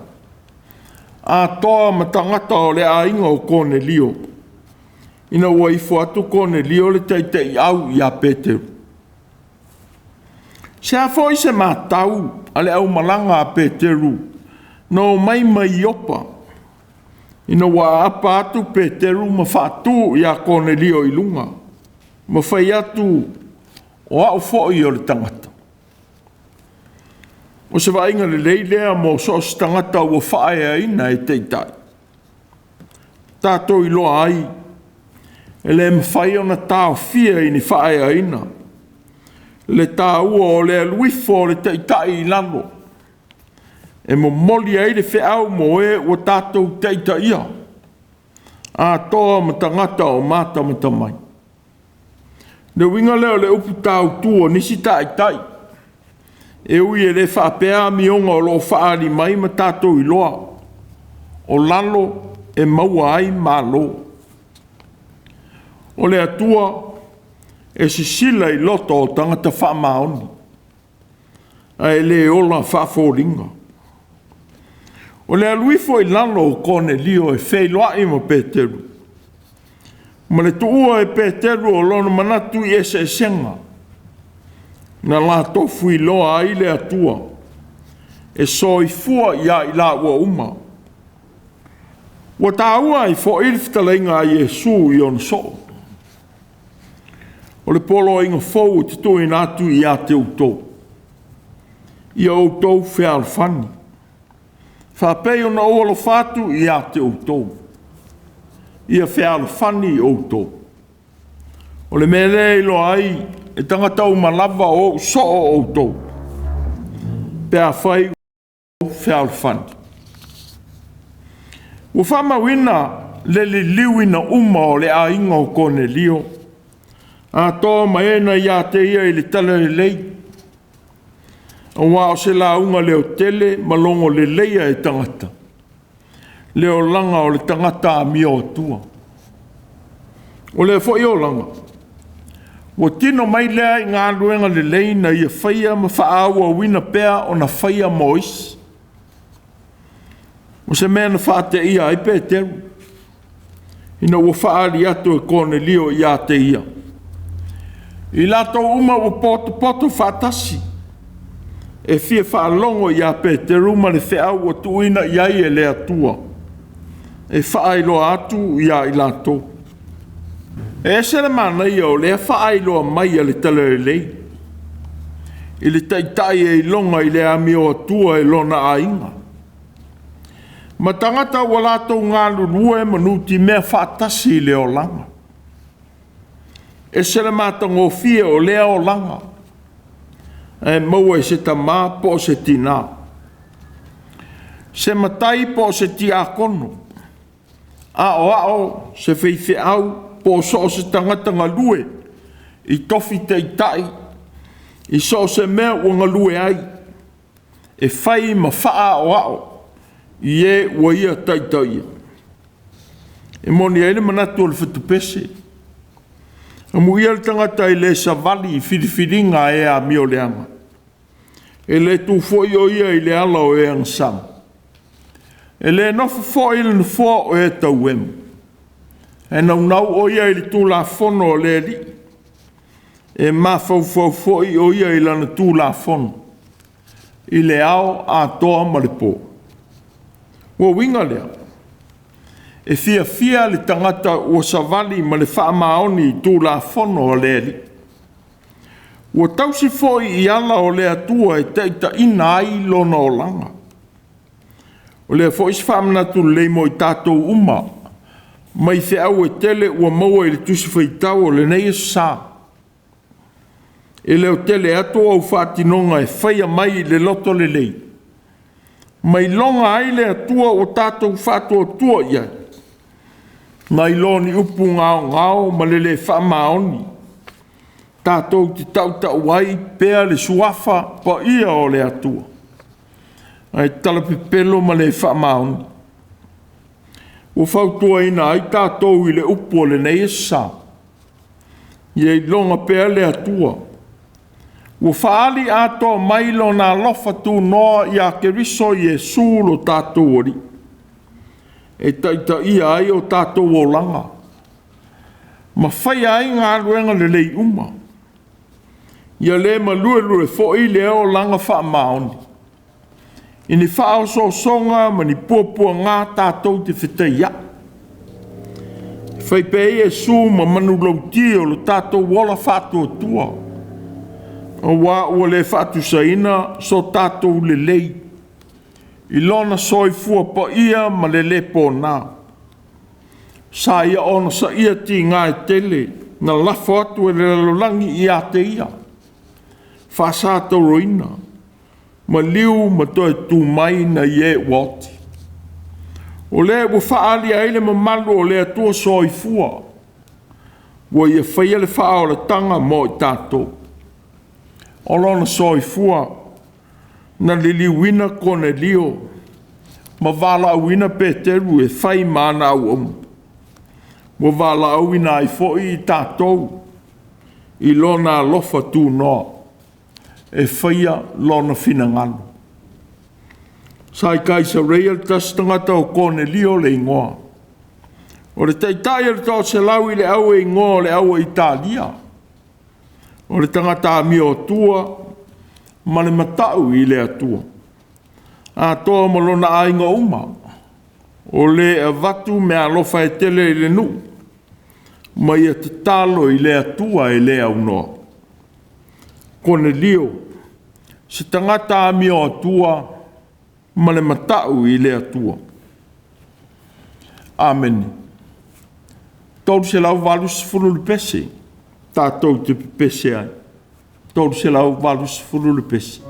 S1: atoa ma tagata o le aiga o Konelio, ina ua ifo atu Konelio le taitaiau ia Peteru. Se a foi se matau a le aumalaga a Peteru na omai mai Iopa, ina ua aapa atu Peteru ma faatu ia Konelio i luga, ma fai atu, o au foi o le tagata. O se vaaiga lelei lea mo so o se tagata ua faaeaina e taitai. Tatou iloa ai, e le mafai ona taofia i ni faaeaina le taua o le alu ifo o le taitai i lalo, e momoli ai le feau mo e ua tatou taitaia, atoa ma tagata o matamata mai. Le uiga lea o le upu tautu o nisi taitai, e ui e le faapea amioga o lo o faaali mai ma tatou iloa, o lalo e maua ai malo. O le Atua e sisila i loto o tagata faamaoni, ae le ola faafoliga. O le alu ifo i lalo o Konelio e feiloai ma Peteru, ma le tuua e Peteru o lona manatu i eseesega, Na la tofuiloa ai le Atua e soifua ia i laua uma. Ua taua ai foi le fetalaiga a Iesu i ona soo. O le poloaiga fou ou te tuuina atu ia te outou, ia outou fealofani, faapei ona ou alofa atu ia te outou, ia fealofani outou. O le mea lea e iloa ai e tagata uma lava o ou soo outou, pe afai ua fealofani. Ua faamauina le liliuina uma o le aiga o Konelio, atoa ma e na ia te ia i le talalelei, aua o se lauga leotele ma logo leleia e tagata, le olaga o le tagata amioatua. O lea foi olaga, ua tino mai lea i galuega lelei na ia faia ma faaauauina pea ona faia mo isi. O se mea na faateia ai Peteru, ina ua faaali atu e Konelio ia te ia, i latou uma ua potopoto faatasi e fia faalogo ia Peteru ma le feau ua tuuina i ai e le Atua e faailoa atu ia i latou. E ese le manaia o lea faailoa mai a le Talalelei i le taitai e iloga i le amioatua e lona aiga, ma tagata ua latou galulue ma nutimea faatasi i le olaga. Ese le matagofie o lea olaga, ae maua e se tamā po o se tinā, se matai po o se tiakono, aoao se faifeau po o so o se tagata galue i tofi taitai i so o se mea ua galue ai, e fai ma faaaoao i e ua ia taitaia. E moni ai le manatu o le fatupese, amuia le tagata e le savali i filifiliga a e amioleaga, e le tu foi o ia i le ala o e agasala, e le nofo foi i le nofoa o e tauemo, ae naunau o ia i le Tulafono a le Alii, e mafaufau foi o ia i lana Tulafono i le ao atoa ma le po. Ua uiga lea, e fiafia le tagata ua savali ma le faamaoni i Tulafono a le Alii. Ua tausi foi i ala o le Atua e taitaiina ai lona olaga. O lea foi se faamanatu lelei mo i tatou uma, mai feau e tele ua maua i le Tusi Faitau o lenei Aso Sa. E leotele atu au faatinoga e faia mai i le loto lelei, ma iloga ai le Atua ua tatou faatuatua i ai, nai lo ni upu gaogao ma le le faamaoni, tatou te tautau ai pea le suafa paia o le Atua, ae talapepelo ma le faamaoni. Ua fautuaina ai tatou i le upu o lenei Aso Sa, ia iloga pea le Atua ua faaali atoa mai lona alofa tunoa ia Keriso Iesu lo tatou Alii, e taitaia ai o tatou olaga ma faia ai galuega lelei uma. Ia le maluelue foi le olaga faamaoni i ni faaosoosoga ma ni puapuaga tatou te fetaiai. Fai pea Iesu ma manulauti o lo tatou ola faatuatua, aua ua le faatusaina so tatou lelei i lona soifua paia ma le le pona. Sa ia onosaia tiga e tele na lafo atu e le lalolagi ia te ia, faasatauaina, maliu ma toe tu mai nai e ua oti. O lea ua faaali ai le mamalu o le Atua soifua, ua ia faia le faaolataga mo i tatou. O lona soifua na liliuina Konelio ma valaauina Peteru e fai ma ana auauna, ua valaauina ai foi i tatou i lona alofa tunoa e faia lona finagalo. Sa i Kaisareia le tasi tagata o Konelio le igoa, o le taitai o le toaselau i le au e igoa o le au a Italia. O le tagata amioatua ma le matau i le Atua, atoa ma lona aiga uma, o le avatu meaalofa e tele i le nuu, ma ia tatalo i le Atua e le aunoa. Konelio, se tagata amioatua ma le matau i le Atua. Amene. 380 le pese, tatou te pepese ai. 380 le pese.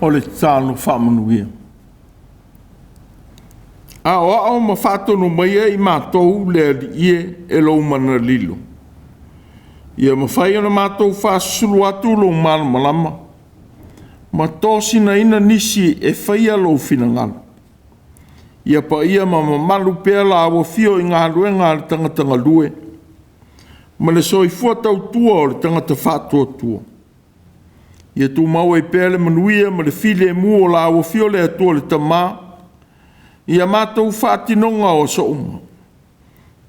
S1: O le tatalo faamanuia. Aoao ma faatonu maia i matou le Alii e, e lou mana lilo. Ia mafai ona matou faasusulu atu lou malamalama ma tosinaina nisi e faia lou finagalo. Ia paia ma mamalu pea la afio i galuega a le tagata galue ma le soifua tautua o le tagata faatuatua. Ia tumau ai pea le manuia ma le filemu o la afio le Atua le Tama ia matou faatinoga o aso uma.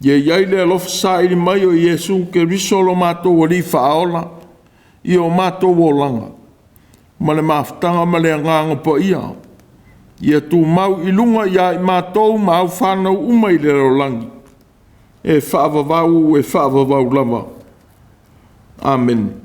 S1: Ia i ai le alofa saili mai o Iesu Keriso lo matou Alii Faaola i o matou olaga ma le mafutaga ma le Agaga Paia. Ia tumau i luga ia i matou ma au fanau uma i le lalolagi, e faavavau, e faavavau lava. Amene.